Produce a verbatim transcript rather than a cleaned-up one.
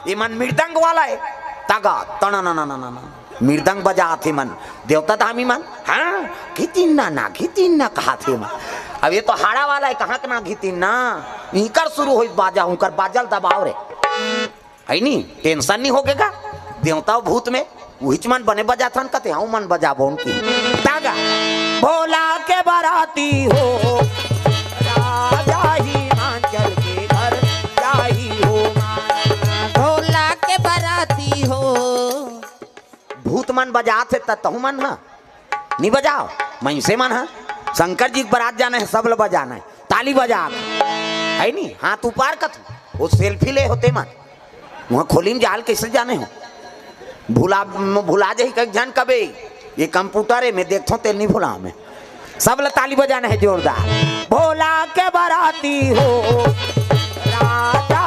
ये मन मृदंग वाला है। तगा, तन, न, न, न, न, न। मृदंग बजात हे मन। देवता धामी मन, हाँ, घितिन्ना ना, घितिन्ना कहात हे मन। अब ये तो हाड़ा वाला है, कहाँ के ना घितिन्ना। इकर शुरू होइस बाजा, उकर बाजल दबाव रे। है नी, टेंशन नहीं होगे का? देवता भूत में, उहिच मन बने बजाथन कथे, हूँ मन बजाबो उनकी। तागा, भोला के बराती हो, राजा हिमाचल के घर जाही हो। भोला के बराती हो। भूत मन बजात हे, त तहू मन ह। नहीं बजाओ, मनसे मन ह। शंकर जी के बरात जाना है, सब ल बजाना है। ताली बजा। है नी, हाथ ऊपर कथू। वो सेल्फी ले होते मन। वहाँ खोली में जाल कैसे जाने हो? भुला, भुला जाही कई झन कबे। ये कंप्यूटर है, मैं देखता हूँ, तेल नहीं भुला मैं। सब ल ताली बजाना है जोरदार। भोला के बराती हो, राजा